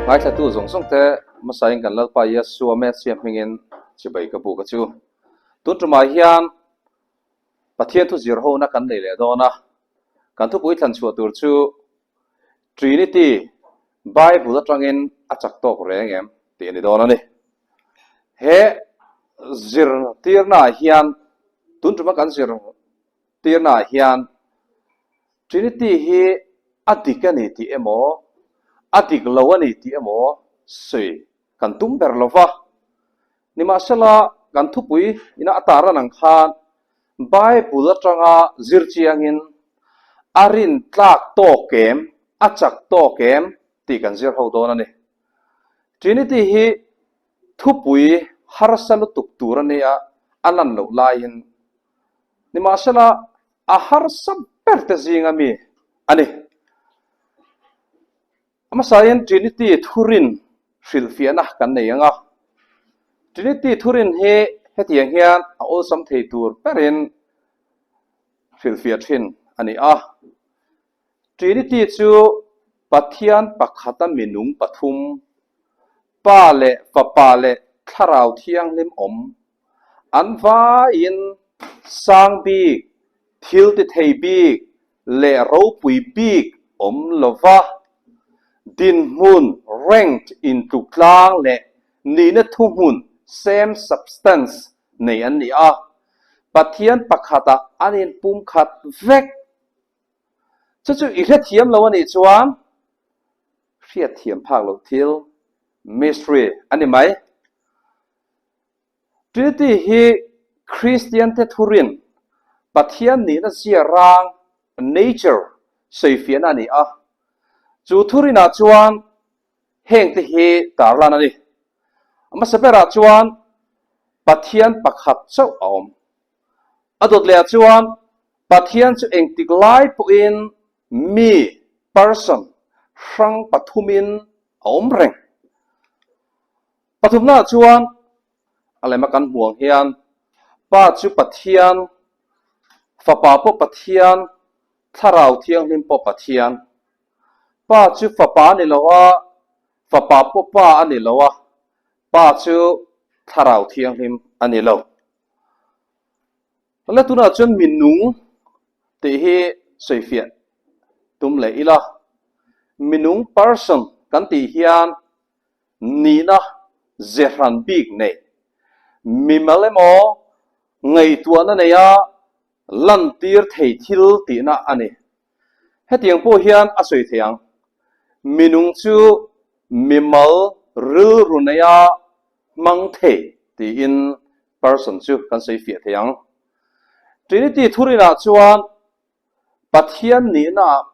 Ngaithlatu zawng zawng te hmasain kan Lalpa Yeshua Messiah hmingin chibai ka buk a chu. Tun tumah hian Pathian thu zir hona kan nei leh dawn a, kan thupui thlan chhuah tur chu Trinity Bible atangin a chak tawk reng em tih a ni dawn a ni. He zirtirnaah hian tun tuma kan zir tirnaah hian Trinity hi a dik a ni tih emaw, a dik lo a ni tih emaw sawi kan tum ber lo va. Nimahsela, kan thupui ina a tarlan ang khan Bible atanga zir chiangin a rin tlak tawk em, a chak tawk em tih kan zir ho dawn a ni. Trinity hi thupui harsa lutuk tur a nia a lan loh laiin nimahsela a harsa ber te zinga mi a ni. A hmasain Trinity thurin hrilhfiahna kan nei ang a, Trinity thurin hi hetiang hian a awlsam thei tur berin hrilhfiah thin a ni a. Trinity chu Pathian pakhata minung pathum, Pa leh Fapa leh Thlarau Thianghlim awm, an vaiin sang bik, thil ti thei bik leh ropui bik awm lova, dinhmun, rank, intluk tlang leh nihna thuhmun, same substance, nei an ni a, Pathian pakhatah an inpumkhat vek. Chu chu i hrethiam lo a nih chuan hriatthiam phak loh thil, mystery, a ni mai. Trinity hi Kristiante thurin Pathian nihna zia rang, nature, sawifiahna a ni a. Chu thurinah chuan hengte hi tarlan a ni. A hmasa berah chuan Pathian pakhat chauh a awm. A dawt lehah chuan Pathian chu engtik lai pawhin mi, person, hrang pathumin a awm reng. Pathumnaah chuan a lema kan hmuh ang hian Pa chu Pathian, Fapa pawh Pathian, Thlarau Thianghlim pawh Pathian. Pa chu Fapa a ni lo a, Fapa pawh Pa a ni lo a, Pa chu Thlarau Thianghlim a ni lo. La tunah chuan minung tih hi sawifiah tum leh ila, minung person kan tih hian nihna ze hran bik nei, mimal emaw ngaihtuahna neia lantir thei thil tihna a ni. Hetiang pawh hian a sawi thei ang, minung chu mimal rilru neia hmang thei tiin person chu kan sawi fiah thei ang. Trinity thurinah chuan Pathian nihnaah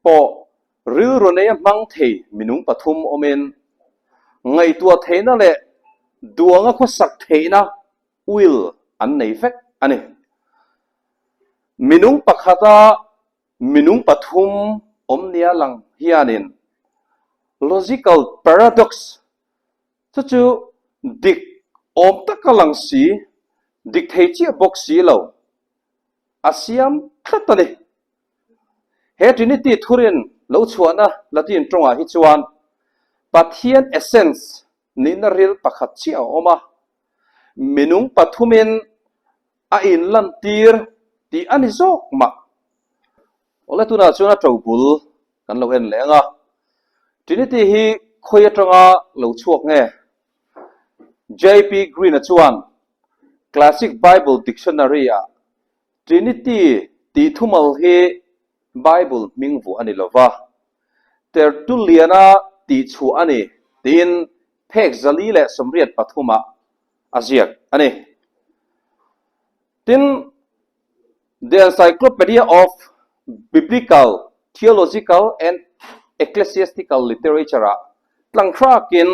pawh rilru neia hmang thei minung pathum awmin ngaihtuah theihna leh duanga khawsak theihna will an nei vek a ni. Minung pakhata minung pathum awm nia lang hianin logical paradox Chu chu dik awm taka lang si, dik thei chiah bawk si lo, a siam tlat a ni. He Trinity thurin lo chhuahna Latin tawngah hi chuan Pathian essence nihna ril pakhat chiah a awm a, minung pathumin a inlantir tih a ni zawk mah. Awle tunah chuan a ṭobul kan lo en leh ang a, Trinity hi khawi atanga lo chhuak nge? JP Green-a chuan Classic Bible Dictionary-ah Trinity tih thumal hi Bible hming vuah a ni lo va, Tertullian-a tihchhuah a ni tiin phek 483-ah a ziak a ni. Tin, The Encyclopedia of Biblical, Theological and Ecclesiastical Literature-ah tlanghrakin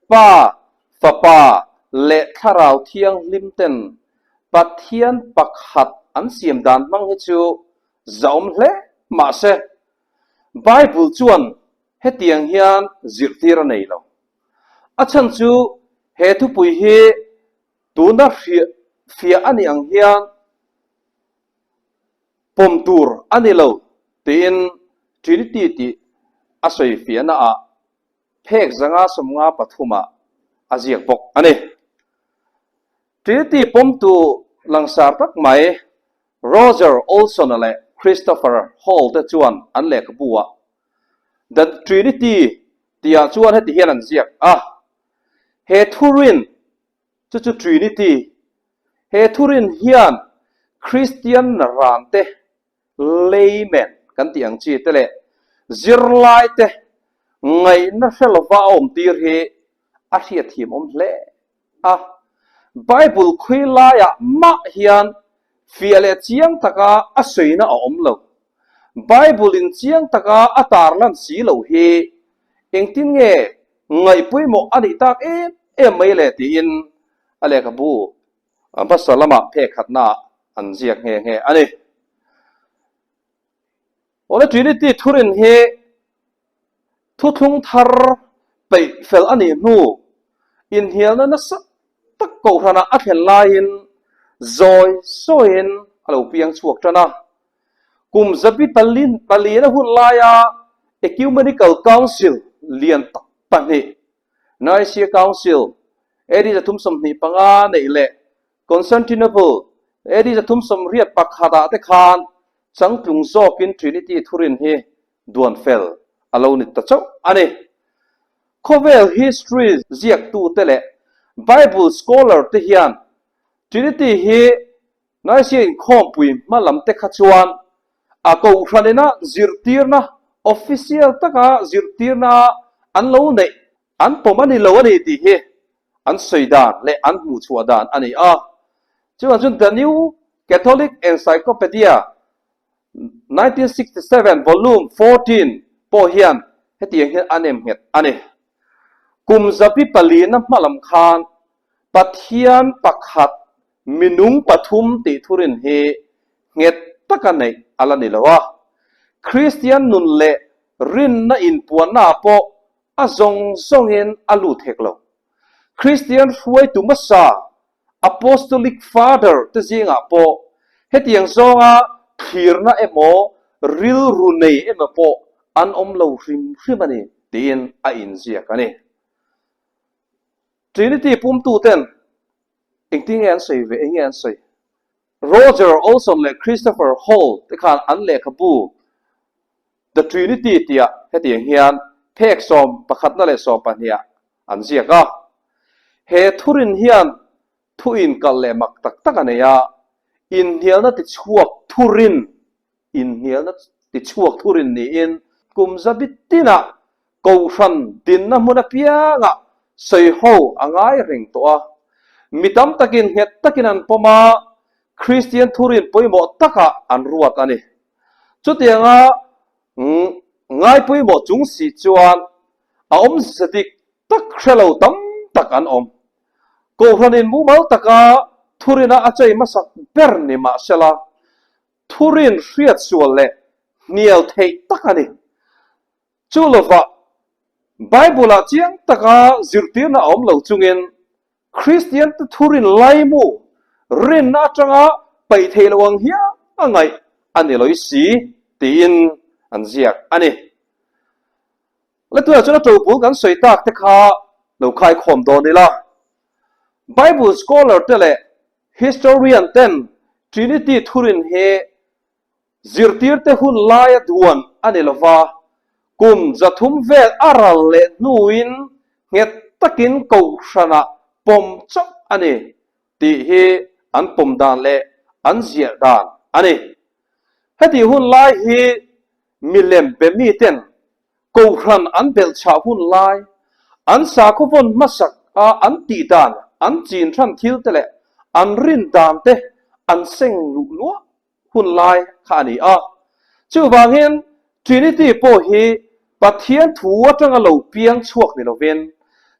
Pa, Fapa leh Thlarau Thianghlim ten Pathian pakhat an siam dan hmang hi chu zahawm hle mah se, Bible chuan hetiang hian zirhtir a nei lo. A chhan chu he thupui hi Tuna hriah fiah a nih ang hian pawm tur a ni lo tiin Trinity tih a sawi fiahnaah phek 553 ah a ziak bawk a ni. Trinity pawmtu langsar tak mai Roger Olson-a leh Christopher Hall te chuan an lehkhabu-ah The Trinity tihah chuan heti hian an ziak a, He thurin chu chu Trinity, he thurin hian Kristian rante layman kan tih ang chi te leh zirlai te ngaihna hre lova a awmtir hi a hriatthiam awm hle a. Bible khawi laiah mah hian fiah leh chiang taka a sawina a awm lo. Bible in chiang taka a tarlan si lo hi engtin nge ngaih pawimawh a nih tak em em mai le tiin a lehkhabu hmasa lamah phek khatnaah an ziak nghe nghe a ni. Awle Trinity thurin hi thuthlung thar peih fel a nih hnu inhnialna nasa tak kohhranah a thlen laiin zawi zawiin a lo piang chhuak tan a. Kum zabi palina hun laia Ecumenical Council lian tak pahnih, Nicaea Council, AD 325 neih leh Constantinople, AD 381 ah te khan changtlung zawkin Trinity thurin hi duan fel a lo ni ta chauh a ni. Khawvel history ziaktute leh Bible scholar te hian Trinity hi Nicaea inkhawmpui hma lam te kha chuan a kohhran ina zirtirna official taka zirtirna an lo neih An pawm a ni lo a ni tih hi an sawi dan leh an hmuhchhuah dan a ni a. Chuvang chuan The New Catholic Encyclopedia, 1967, Volume 14 pawh hian hetiang hian a nem nghet a ni. Kum zabi palina hma lam khan Pathian pakhat minung pathum tih thurin hi nghet taka neih a la ni lo a. Kristian nun leh rinna inpuannaah pawh A zawng zawngin a lut hek lo. Kristian hruaitu hmasa Apostolic Father te zingah pawh hetiang zawnga thlirna emaw rilru nei emaw pawh an awm lo hrim hrim a ni tiin a inziak a ni. Trinity pumtuten engtin nge an sawi ve? Eng nge an sawi? Roger Olson leh Christopher Hall te khan an lehkhabu The Trinity tihah hetiang hian phek sawm pakhatna leh sawm pahniha an ziak a. He thurin hian thu inkalh leh mak tak tak a nei a, inhnialna tichhuak thurin inhnialna tichhuak thurin niin kum zabi tinah kohhran dinna hmun apiangah sawiho a ngai reng tawh a. Mi tam takin nghet takin an pawm a, Kristian thurin pawimawh takah an ruat a ni. Chutianga ngai pawimawh chung si chuan a awmzia dik tak hre lo tam tak an awm. Kohhranin mumal taka thurina a chei hmasak ber ni mahsela, thurin hriatsual leh hnial theih tak a ni. Chu lovah, Bible-ah chiang taka zirtirna a awm lo chungin Kristiante thurin laimu rinna atanga paih theih loh ang hian a ngaih a ni loi si tiin an ziak a ni. Le tunah chuan a tobul kan sawi tak te kha lo khaikhawm dawn ila. Bible scholar te leh historian ten Trinity thurin hi Zirtirte hun laia duan a ni lova, kum zathum vel a ral leh hnuin nghet takin kohhranah pawm chauh a ni tih hi an pawm dan leh an ziah dan a ni. Hetih hun lai hi milem be miten kohhran an belhchhah hun lai, an sakhaw vawn hmasak a an tih dan, an chin hran thil te leh an rin dan te an seng luh luah hun lai kha a ni a. Chuvangin Trinity pawh hi Pathian thu atanga lo piang chhuak ni lovin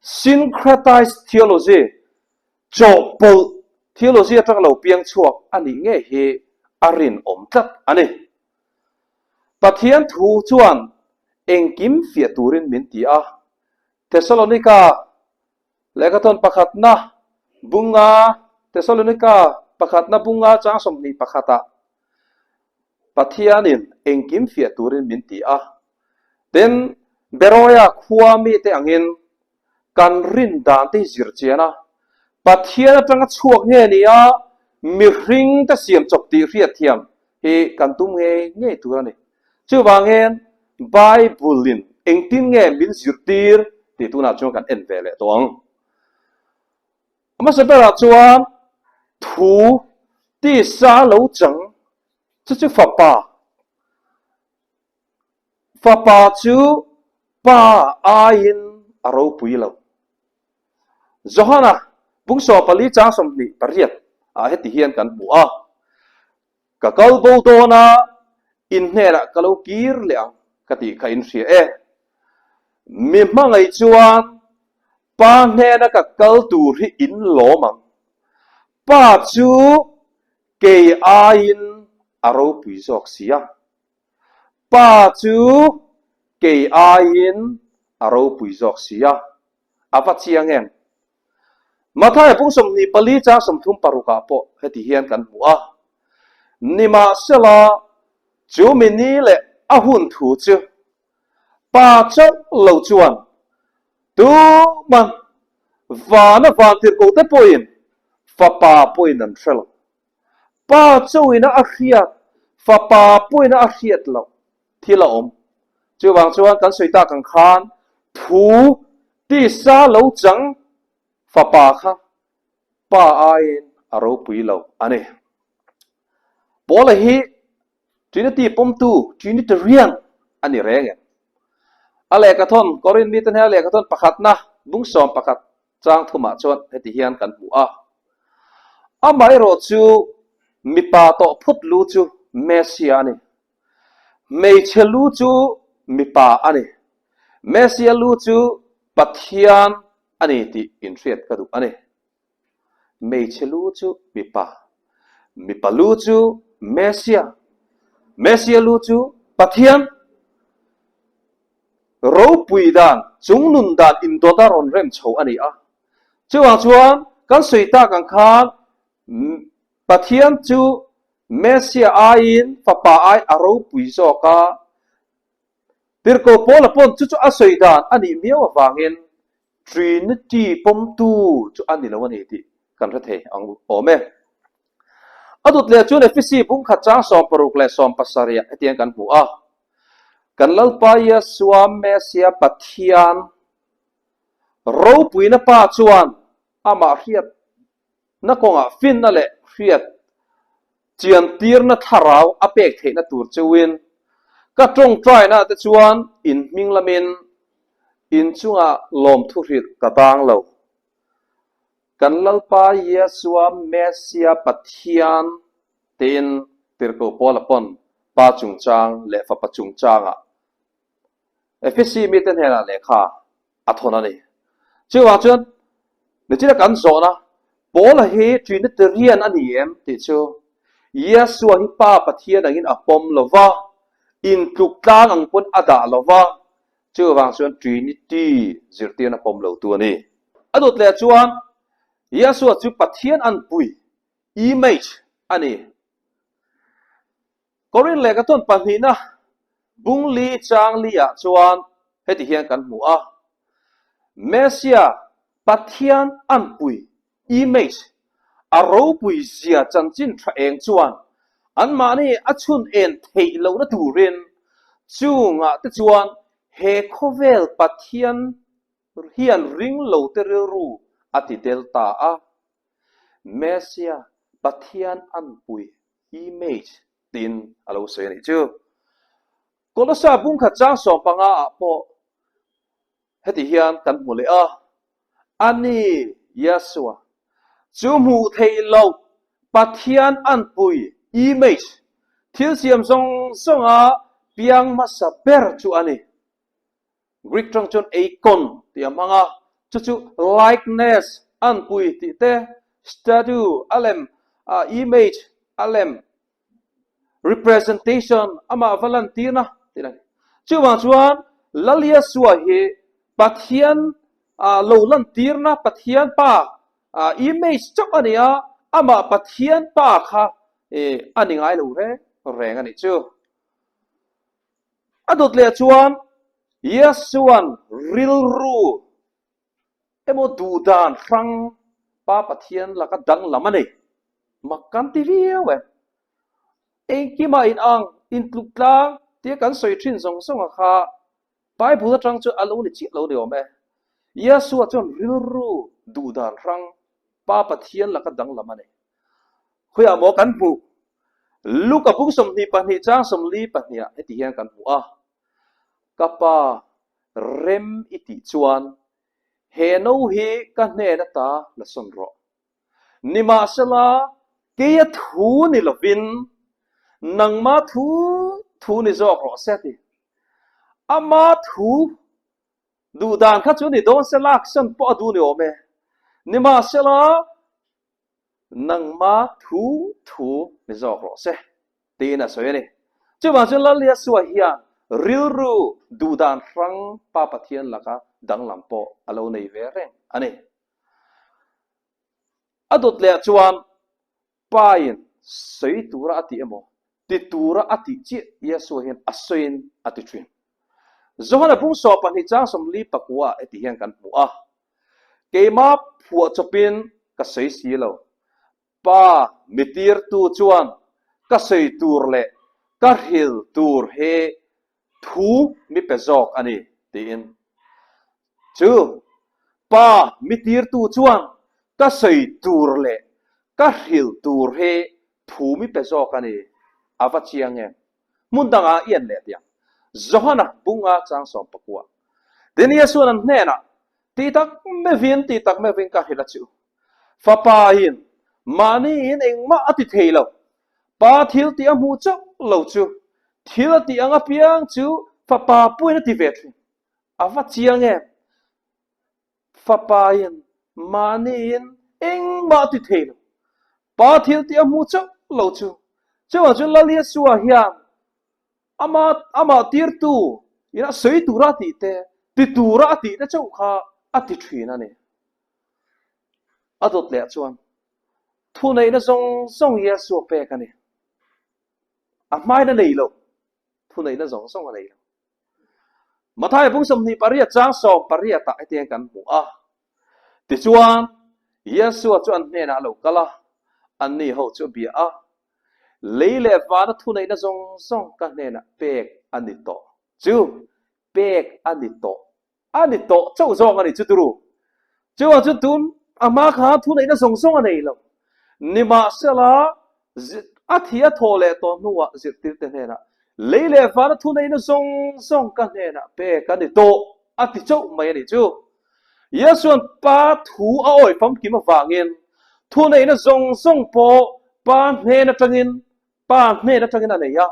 syncretized theology, chawhpawlh theology atanga lo piang chhuak a nih ngei hi a rinawm tlat a ni. Pathian thu chuan engkim fiah turin min ti a, Thessalonica Lehkhathawn pakhatna bunga Thessalonika pakhatna bunga chang 21 ah Pathianin engkim fiah turin min ti a. Tin, Beroia khua mite angin kan rin dan te hi zir chian a, Pathian atanga chhuak nge nia mihring te siam chawp tih hriatthiam hi kan tum ngei ngei tur a ni. Chuvangin Bible-in engtin nge min zirtir tih tunah chuan kan en ve leh tawh ang. A hmasa berah chuan thu tisa lo chang chu chu fapa, fapa chu pa aiin a ropui lo. Johana bung 14 chang 28 ah heti hian kan hmu a, Ka kal bo dawn a, in hnenah ka lo kir leh ang ka tih kha in hria e. Mi hmangaih chuan Pa hnena ka kal tur hi in lawm ang. Pa chu kei aiin a ropui zawk si a. Pa chu kei aiin a ropui zawk si a. A va chiang em? Mathaia pung 24 chang 36 ah pawh heti hian kan hmu a, Nimahsela, chu mi ni leh a hun thu chu Pa chauh lo chuan tuman vana vantirhkohte pawhin Fapa pawhin an hre lo. Pa chauhina a hriat, Fapa pawhina a hriat loh thil a awm. Chuvang chuan kan sawi tak ang khan thu tisa lo chang Fapa kha Pa aiin a ropui lo a ni. Paula hi Trinity pawmtu, Trinitarian, a ni reng em? A lehkhathawn, Korinth mite hnena lehkhathawn pakhatna bung 11 chang thumah chuan heti hian kan hmu a, Amaherawh chu mipa tawh phut lu chu Messia a ni. Hmeichhe lu chu mipa a ni. Messia lu chu Pathian a ni tih inhriat ka duh a ni. Hmeichhe lu chu mipa, mipa lu chu Messia, Messia lu chu Pathian. Ropui dan, chungnun dan indawt a rawn rem chho a ni a. Chuvang chuan kan sawi tak ang khan Pathian chu Messia aiin Fapa ai a ropui zawk a. Tirhkoh Paula pawn chu chu a sawi dan a nih miau avangin Trinity pawmtu chu a ni lo a ni tih kan hre thei ang awm e. A dut leh chuan Efesi bungkhat chang 60 leh 70 ah hetiang kan hmu a, Kan Lalpa Yesua Messia Pathian ropuina Pa chuan amah hriat na kawngah finna leh hriat chiantirna thlarau a pek theihna tur cheuhin ka tawngtaina te chuan in hming lamin in chungah lawmthu hrilh ka bang lo. Kan Lalpa Yesua Messia Pathian tiin Tirhkoh Paula pawn Pa chungchang leh Fapa chungchangah Efesi mite hnenah lehkha a thawn a ni. Chuvang chuan nichina kan zawhna Paula hi Trinitarian a ni em tih chu Yesua hi Pa Pathian angin a pawm lo va, intluk tlang ang pawn a dah lo va, chuvang chuan Trinity zirtirna pawm lo tu a ni. A dawt leh chuan Yesua chu Pathian anpui, image, a ni. Korinth lehkha tawn pahnihna bung li chang li ah chuan heti hian kan hmu a, Messia Pathian anpui, image, a ropui zia chanchin tha eng chuan anmahni a chhun en theih lohna turin chungah te chuan he khawvel Pathian hian ring lo te rilru a ti del ta a. Messia Pathian anpui, image, tiin a lo sawi a nih chu. Kolosa bungkhat chang 15 ah pawh heti hian kan hmu leh a, Ani, Yeshua, chu hmuh theih loh Pathian anpui, image, thil siam zawng zawnga piang hmasa ber chu a ni. Greek tawng chuan eikon tih a hmang a, chu chu likeness, anpui tih te, statue, a lem, image, a lem, representation, amah va lantirna tih a ni. Chuvang chuan Lal Yeshua hi Pathian lo lantirna, Pathian Pa image chauh a ni a, amah Pathian Pa kha a ni ngai lo reng reng a nih chu. A dawt leh chuan. Iesuan rilru emaw duhdan hrang Pa Pathian laka danglam a nei. Mak kan ti viau em? Engkimah inang, intluk tlang tia kan sawi thin zawng zawnga kha Bible atang chuan a lo ni chiah lo ni awm e. Iesua chuan rilru duhdan hrang Pa Pathian laka danglam a nei. Khawiah maw kan hmuh? Luka bung 22 chang 42 ah heti hian kan hmu a, Ka Pa, rem i tih chuan he no hi ka hnen ata la sawn rawh. Nimahsela, keia thu ni lovin nangma thu thu ni zawk rawh se a ti. Ama thu duhdan kha chu ni dawn se laksawn pawh a duh ni awm e. Nimahsela, nangma thu thu ni zawk rawh se tiin a sawi a ni. Chuvang chu Lal Yeshua hian rilru duhdan hrang Pa Pathian laka danglam pawh a lo nei ve reng a ni. A dawt leh ah chuan Pain sawi tura a tih emaw, ti tura a tih chiah Yeshua hian a sawiin a ti thin. Johana bung 12 chang 44 ah heti hian kan hmu a, Keimah phuah chawpin ka sawi si lo. Pa mitirtu chuan ka sawi tur leh ka hril tur hi thu mi pe zawk a ni, tiin. Chu Pa mitirtu chuan ka sawi tur leh ka hril tur hi thu mi pe zawk a ni, a va chiang em? Hmun dangah i en leh tiang. Johana bunga chang 19. Tin, Iesuan an hnenah, Ti tak meuhin, ti tak meuhin ka hrilh a chu. Fapain mahniin engmah a ti thei lo. Pa thil tih a hmuh chauh lo chu, thil a tih ang apiang chu fapa puiin a ti ve thin. A va chiang em? Fapain mahniin engmah a ti thei lo. Pa thil tih a hmuh chauh lo chu. Chuvang chu Lal Yeshua hian Ama amah tirtu in a sawi tura a tih te, ti tura a tih te chauh kha a ti thin a ni. A dawt leh chuan thuneihna zawng zawng Yeshua pek a ni. A hmain a nei lo, thuneihna zawng zawng a nei lo. Mathaia bung 28 chang 18 ah hetiang kan hmu a. Tichuan, Yeshua chu an hnenah a lo kal a, anni ho chu a bia a, Lei leh vana thuneihna zawng zawng ka hnenah pek a ni tawh. Chu pek a ni tawh. A ni tawh chauh zawng a ni chu turu. Chuvang chu tun a hma kha thuneihna zawng zawng a nei lo. Nimahsela, a thi a thawh leh tawh hnuah zirtirte hnenah lei leh vana thuneihna zawng zawng ka hnenah pek a ni tawh a ti chauh mai a ni chu. Iesuan Pa thu a awi famkim avangin thuneihna zawng zawng pawh Pa hnen atangin Pa hnen atangin a nei a.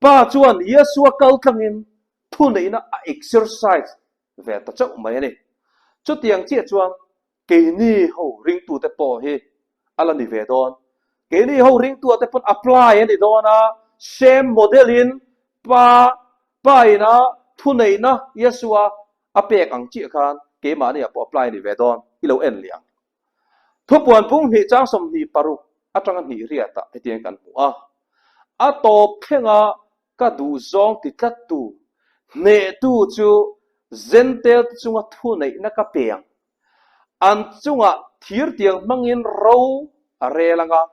Pa chuan Iesua kal tlangin thuneihna a exercise ve ta chauh mai a ni. Chutiang chiah chuan keini ho ringtute pawh hi a la ni ve dawn. Keini ho ringtu te pawn apply a ni dawn a, same model in Pa Pa ina thuneihna Iesua a pek ang chiah khan keimahni ah pawh apply a ni ve dawn, i lo en leh ang. Thupuan pung hnih chang 26 atanga hnih riatah hetiang kan hmu a, A tawp thlenga ka duhzawng ti tlattu, hnehtu chu Zentel te chunga thuneihna ka pe ang. An chungah thirtiang hmangin ro a rel ang a,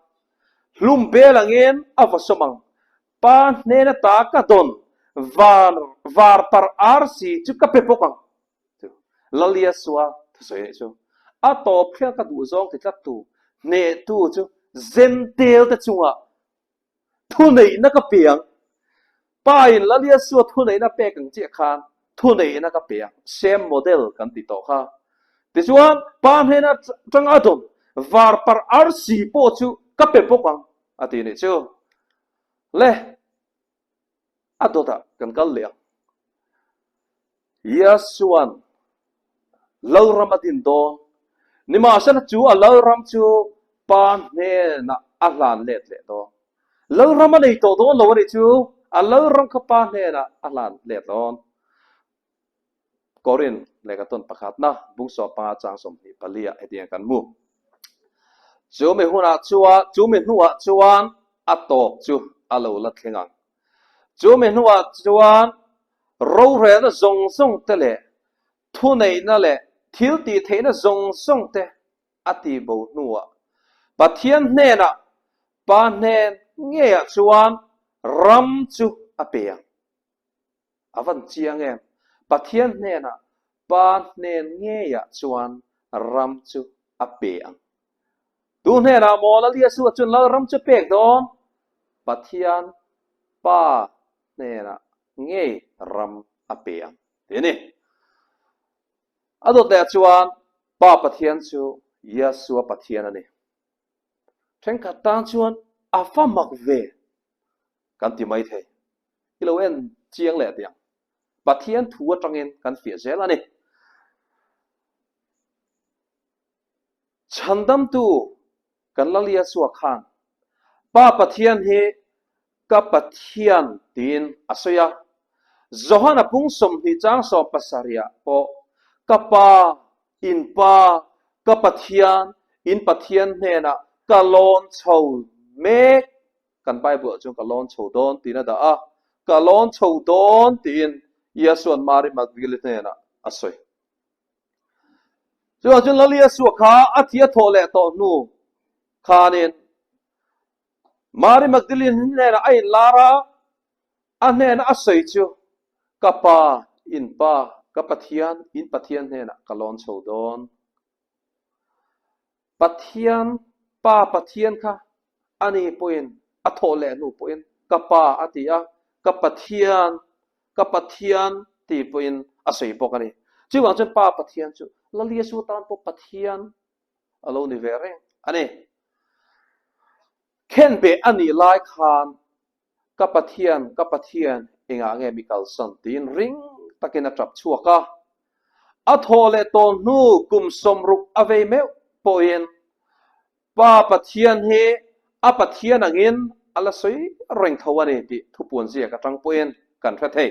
hlum bel angin a va sawm ang. Pa hnen ata ka dawn var var par arsi chu ka pe bawk ang. Chu Lal Yeshua thusawi anih chu. A tawp thlenga ka duh zawng ti tlattu hnehtu chu Zentel te chungah thuneihna ka pe ang. Pa in Lal Yeshua thuneihna pek ang chiah khan thuneihna ka pe ang. Same model kan ti tawh kha. Tichuan pa hnen atanga a dawn var par arsi pawh chu ka pe bawk ang a ti anih chu. Le, a dawtah kan kal leh ang. Yasuan Lalram a din dawn. Nimahsela chu a Lalram chu Pa hnenah a hlan let leh dawn. Lalram a nei tawh dawn lo a nih chu, a Lalram kha Pa hnenah a hlan let dawn. Korin lehkha tawn pakhatna bung 15 chang 24 ah hetiang kan hmu. Chu mi hunah chuan, chu mi hnuah chuan a tawp chu a lo la thleng ang. Chu mi hnuah chuan. Rorelna zawng zawng te leh thuneihna leh thil tihtheihna zawng zawng te a tihbo hnuah Pathian hnenah Pa hnen ngeiah chuan ram chu a pe ang. A van chiang em? Pathian hnenah Pa hnen ngeiah chuan ram chu a pe ang. Tu hnenah maw Lal Yeshua chuan Lal ram chu pek dawn? Pathian Pa hnenah ngei ram a pe ang ti a ni. A dawt leh chuan Pa Pathian chu Yeshua Pathian a ni. Thenkhat tan chuan a va mak ve kan ti mai thei. I lo en chiang leh tih ang. Pathian thu atangin kan fiah zel a ni. Chhandamtu kan Lal Yeshua khan Pa Pathian hi ka Pathian tiin a sawi a. Johana pung 20 chang 17 ah pawh ka Pa, in Pa, ka Pathian, in Pathian hnenah ka lawn chho mek, kan Bible ah chuan ka lawn chho dawn tiin a dah a, ka lawn chho dawn tiin Yeshua'n Mary Magdalene hnenah a sawi. Chuvang chuan Lal Yeshua kha a thi a thawh leh tawh hnu khanin Mary Magdalene hnenah a inlar a, a hnena a sawi chu, Ka Pa, in Pa, ka Pathian, in Pathian hnenah ka lawn chho dawn. Pathian, Pa Pathian kha ani pawhin a thawh leh hnu pawhin ka Pa a ti a, ka Pathian, ka Pathian ti pawhin a sawi bawk a ni. Chuvang chuan Pa Pathian chu Lal Jesu tan pawh Pathian a lo ni ve reng a ni. Khenbeh a nih lai khan Ka Pathian, ka Pathian, engah nge mi kalsan? tiin ring takin a tap chhuak a. A thawh leh tawn hnu kum 60 a vei meuh pawhin Pa Pathian hi a Pathian angin a la sawi reng tho a ni tih thupuan ziak atang pawhin kan hre thei.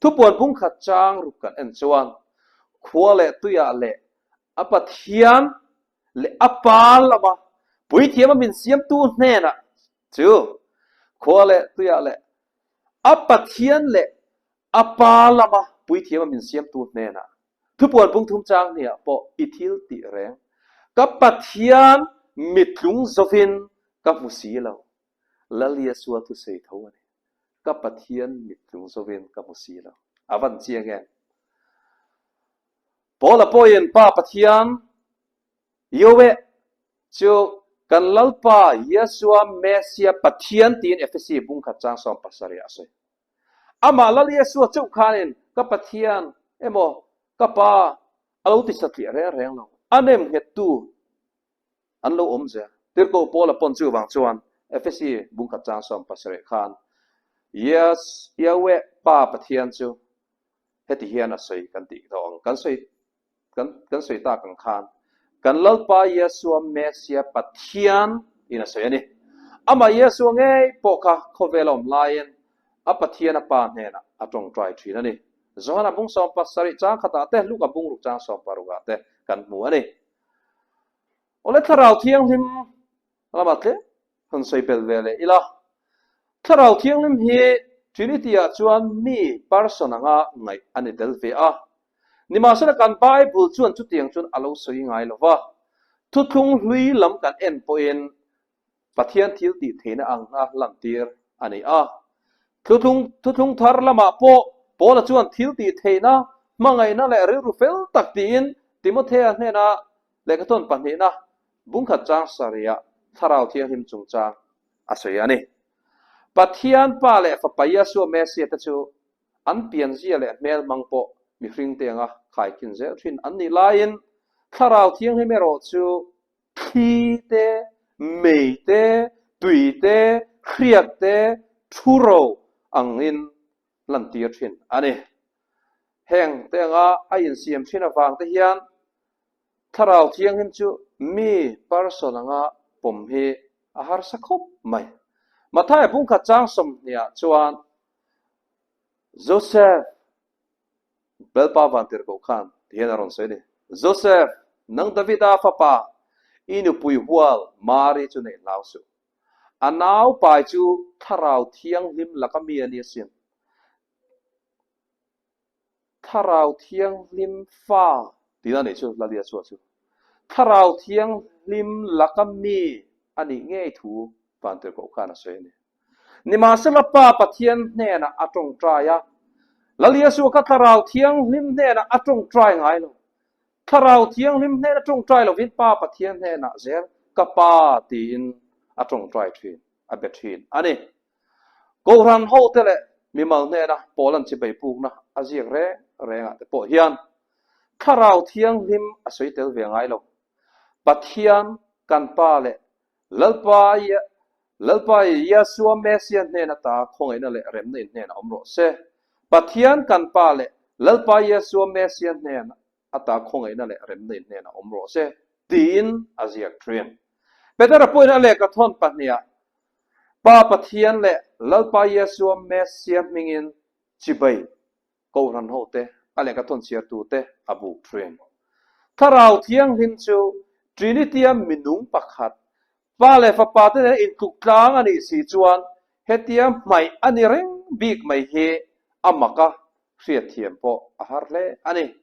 Thupuan pungkhat chang ruk kan en chuan khua leh tuiah leh a Pathian leh a Pa lama puithiama min siamtu hnenah Chu khua leh tuiah leh a Pathian leh a Pa lama puithiama min siamtu hnenah thupuan pungthum chang hniah pawh i thil tih reng. Ka Pathian mitlung zovin ka hmu si lo. Lal Yeshua thusawi tho a ni. Ka Pathian mitlung zovin ka hmu si lo. A van chiang em? Paula pawhin Pa Pathian Yahweh Chu kan Lalpa Yeshua Messiah Pathian tiin Efesi bungkhat chang 17 ah a sawi. Amah Lal Yeshua chauh khanin ka Pathian emaw ka Pa a lo ti satliah reng reng lo. A nem nghettu an lo awm zel. Tirhkoh Paula pawn chuvang chuan Efesi bungkhat chang 17 khan Yes, Yahweh Pa Pathian chu heti hian a sawi kan tih tawh ang. Kan sawi Kan kan sawi tak ang khan kan Lalpa Yeshua Messiah Pathian in a sawi a ni. Amah Yeshua ngei pawh kha khawvel a awm laiin a Pathian a Pa hnenah a tawngtai thin a ni. Johana bung 17 chang khatah te Luka bung ruk chang 16 ah te kan hmu a ni. Awle Thlarau Thianghlim lamah tlem han sawi belh ve leh ila. Thlarau Thianghlim hi Trinity ah chuan mi, person, anga ngaih a ni tel ve a. Nimahsela kan Bible chuan chutiang chuan a lo sawi ngai lo va. Thuthlung hlui lam kan en pawhin Pathian thil tih theihna anga lantir a ni a. Thuthlung thuthlung thar lamah pawh Paula chuan thil tih theihna, hmangaihna leh rilru fel tak tiin Timothea hnena lehkhathawn pahnihna Bungkhat chang sarihah Thlarau Thianghlim chungchang a sawi a ni. Pathian Pa leh Fapa Yeshua Messiah te chu an pianzia leh hmelhmang pawh mihringte anga khaikhin zel thin an nih laiin Thlarau Thianghlim erawh chu thli te, mei te, tui te, hriak te, thuro angin lantir thin a ni. Heng te anga a insiam thin avang te hian Thlarau Thianghlim chu mi, person, anga pawm hi a harsa khawp mai. Mathaia bungkhat chang 20 ah chuan Joseph, Lalpa vantirhkoh khan ti hian a rawn sawi a ni, Joseph, nang Davida fapa, i nupui hual Mari chu neih hlau suh. A naupai chu Thlarau Thianghlim laka mi a ni asin. Thlarau Thianghlim fa tihna a nih chu Lal Yeshua chu. Thlarau Thianghlim laka mi a nih ngei thu Vantirhkoh khan a sawi a ni. Nimahsela Pa Pathian hnenah a tawngtai a, Lal Yeshua kha Thlarau Thianghlim hnenah a tawngtai ngai lo. Thlarau Thianghlim hnena tawngtai lovin Pa Pathian hnenah zel ka Pa tiin a tawngtai thin, a be thin a ni. Kohhran hote leh mimal hnena Paul-a'n chibai pukna a ziak reng rengah te pawh hian Thlarau Thianghlim a sawi tel ve ngai lo. Pathian kan Pa leh Lalpa Lalpa Yeshua Messia hnen ata khawngaihna leh remna in hnenah awm rawh se. Pathian kan Pa leh Lalpa Yeshua Messia hnen ata khawngaihna leh remna in hnenah awm rawh se, tiin a ziak thin. Petera pawhin a lehkha thawn pahniha Pa Pathian leh Lalpa Yeshua Messia hmingin chibai Kohhran hote, a lehkha thawn chhiartute a buk thin. Thlarau Thianghlim chu Trinity-a minung pakhat, Pa leh Fapa te nena intluk tlang a nih si chuan hetia hmaih a ni reng bik mai hi a mak a, hriatthiam pawh a har hle a ni.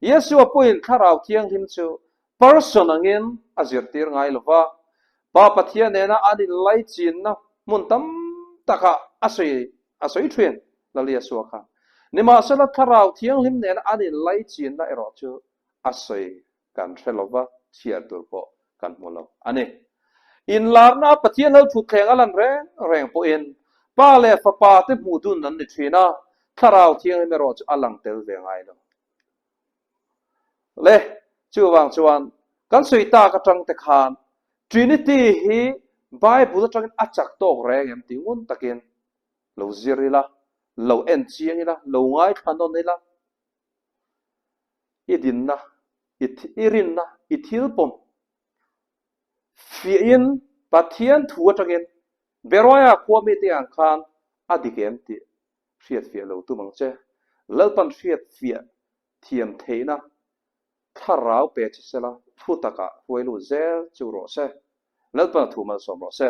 Yeshua pawhin Thlarau Thianghlim chu person angin a zirtir ngai lo va, Pa Pathian nena an inlaichinna hmun tam takah a sawi a sawi thin Lal Yeshua khan. Nimahsela Thlarau Thianghlim nena an inlaichinna erawh chu a sawi kan hre lo va, chhiar tur pawh kan hmu lo a ni. Inlarna a Pathian lo thutthleng a lan reng reng pawhin Pa leh Fapa te hmuh dun an ni thin a, Thlarau Thianghlim erawh chu a lang tel ve ngai lo. Le, chuvang chuan kan sawi tak atang te khan Trinity hi Bible atangin a chak tawk reng em tih ngun takin lo zir ila, lo en chiang ila, lo ngaithla nawn ila, i dinna, i rinna, i thil pawm fiahin Pathian thu atangin Beroia khua mite ang khan a dik em tih hriatfiah lo tum ang che. Lalpan hriatfiah thiam theihna thlarau pe che sela thu takah huai lut zel chu rawh se. Lalpan a thu malsawm rawh se.